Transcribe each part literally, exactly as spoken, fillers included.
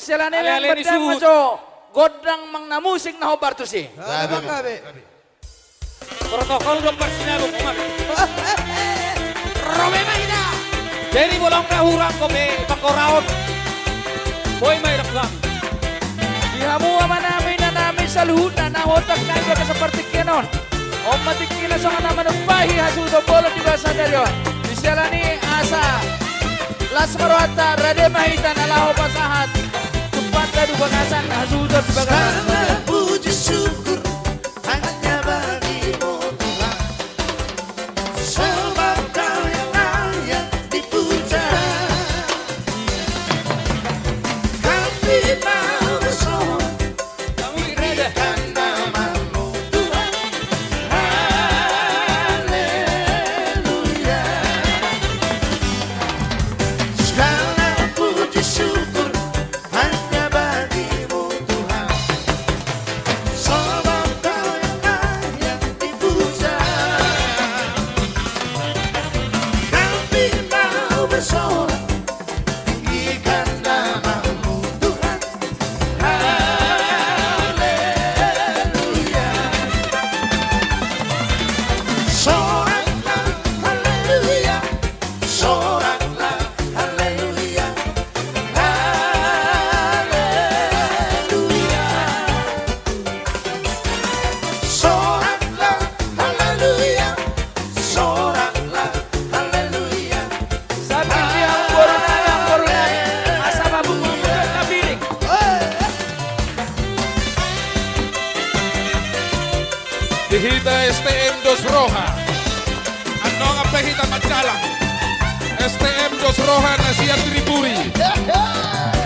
Siala ni i, ale-ale ni suhut. Gondang manang na musik na hombar tusi. Gabe, gabe. Protokol do parsinabung, Umar. Ro be ma hita. Jadi bolong na hurang ko be pangkoraon. Boi ma i rap hami. Di hamu amanami, inanami, saluhutna na hotak na i bagasan partingkian on. On ma tingkina songon na manumpahi hasuhuton bolon di bagasan sadari on. Di siala ni i asa las ma rohanta, rade ma hita na laho pasahat tumpanta di bagasan hasuhuton di bagasan. Segala puji syukur hanya bagi-Mu Tuhan. Sebab Kau yang layak dipuja. Kami mau bersorak, tinggikan nama-Mu Tuhan. Haleluya. Segala puji syukur hanya bagi-Mu Tuhan. Sebab Kau yang layak dipuja. Kami mau bersorak, tinggikan nama-Mu Tuhan. Haleluya. Soraklah, haleluya. Soraklah, haleluya. Haleluya. Soraklah, haleluya. Soraklah, haleluya. Sambil dia boruna yang boruna. Asa babu mau na piring. Di hita S T M Dos Roha. Annon ampe hita manjalang. S T M Dos Roha na sian Tripuri.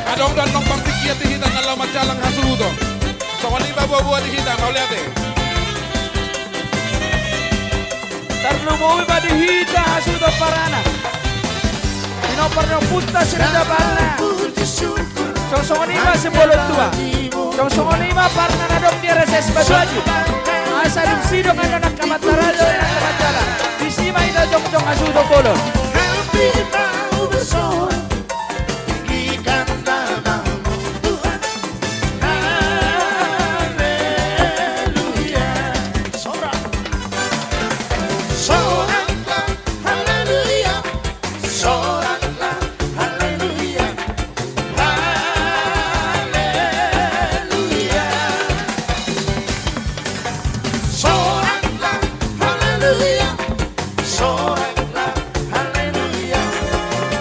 Adong do annon pangtingkian di hita na laho manjalang hasuhuton. Songon i ma boa-boa di hita, mauliate. Tarlumobi ma di hita hasuhuton parana. Pinompar ni ompunta Sirindapanna. Songon-songon i ma sian bolon tua. Songon-songon i ma parna na adong di R S S Batu Aji. Asa dung sidok annon angka mantaralo, angka manjala. Disi ma hita jongjong hasuhuton bolon. Kami mau bersorak, tinggikan nama-Mu Tuhan. Haleluya. Sorak. Soraklah, haleluya. Soraklah, haleluya. Haleluya. Soraklah, haleluya. Soraklah, haleluya.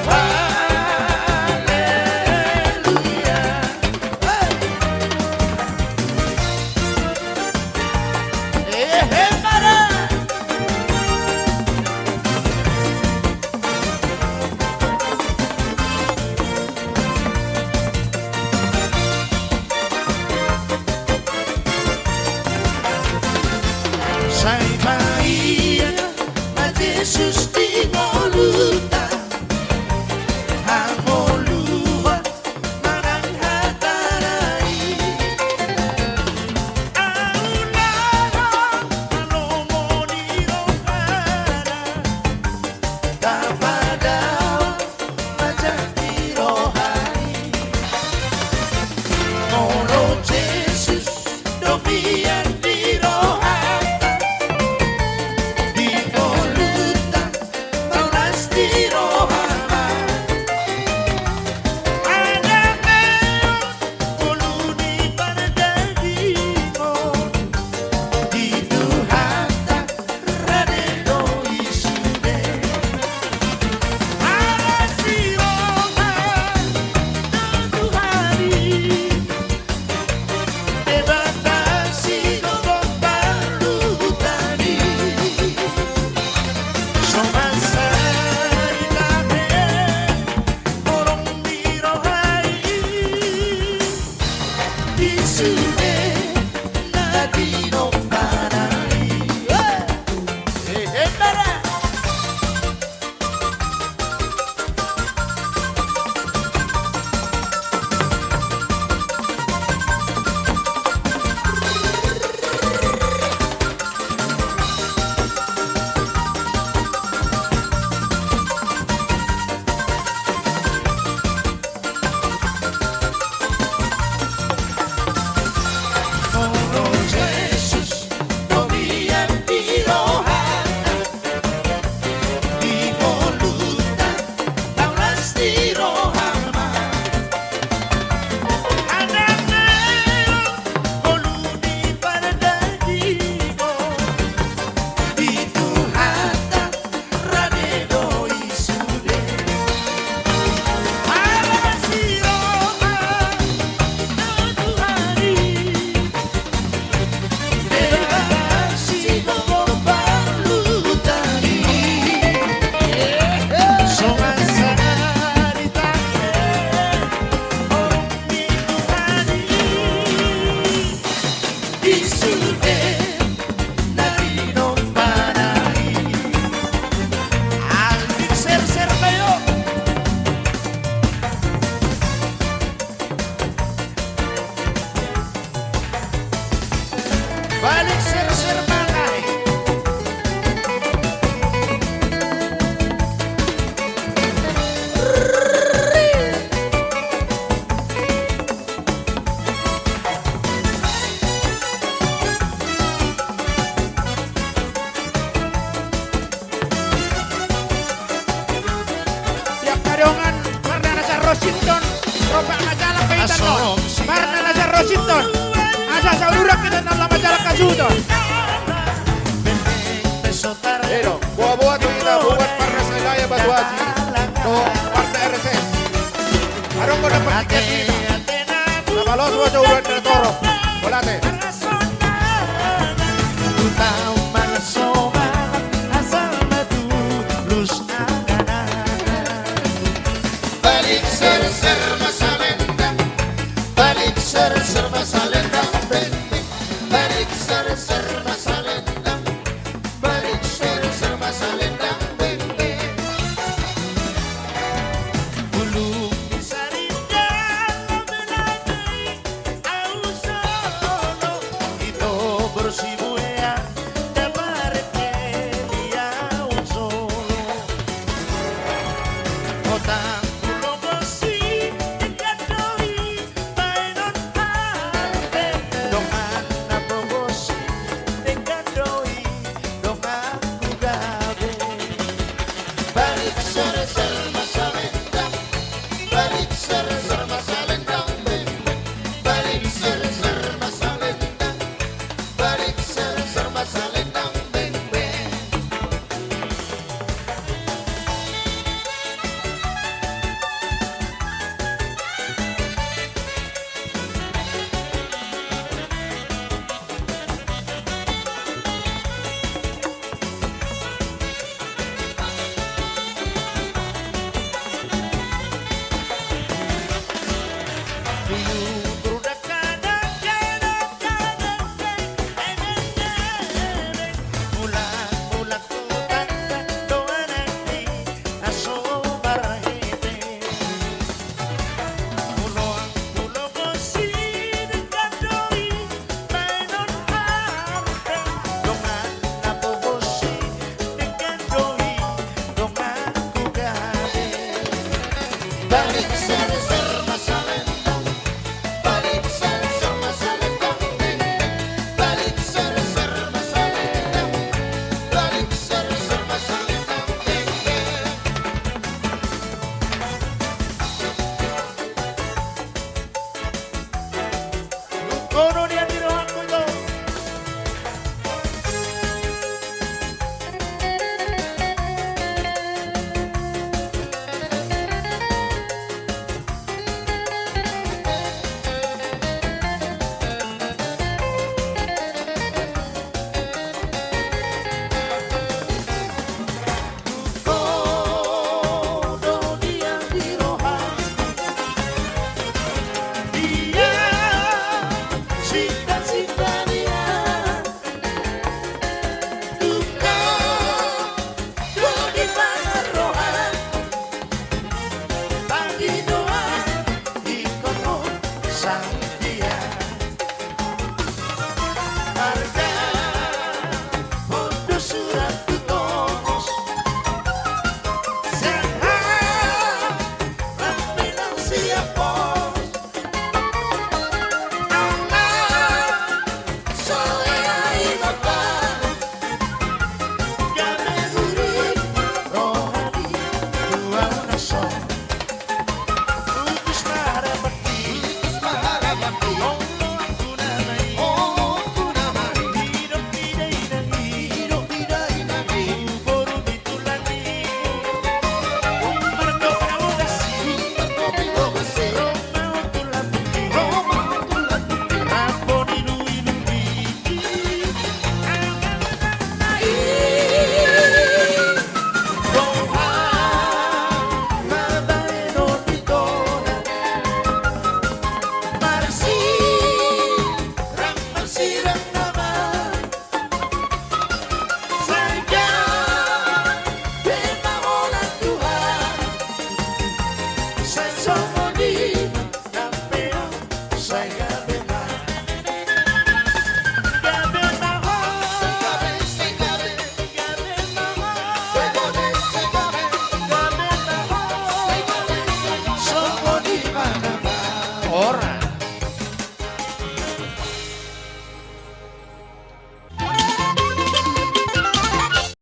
Haleluya. Hei. Ehe, para. Sai paia ma Jesus di ngolunta, hangoluan manang hatana i. Ahu na ro, na lomo ni rohana, tapadalan manjadi roha i. Molo Jesus do mian di rohanta, di ngolunta, taulas di rohanta. Adong ngolu ni pardalanan di Tuhanta. Rade do i sude. Ala si roha na tu hali, Debata sigogo parluhutan i. So mansai tahe holong ni roha i. Di sude na tinompahi. Hei! Hei, hei, bara! Rosinton, ropak majalah kaitan non. Marna na sa rosinton. Asa saudurang kita non la majalah kasuton. Eno, boa-boa tu hita, boa buat Parnas Lelaya Batu Aji. Tu Partai R S S. Adong kau dapat tiket hita. Nama los boa saudurang dari Torop. Bolate. Balik serser ma salendang, balik serser ma salendang, balik, balik serser ma salendang, balik serser ma salendang, balik. Bulung di sarinda, lame-lame au solo, ito bersibuean, dabarete di au solo. Kota Pulo Bosi, denggan do i, baenon ate. Dongan na pogosi, denggan do i, donganku gabe. Balik serser ma salendang, balik serser ma salendang, balik serser ma salendang, balik serser ma salendang, beng, beng.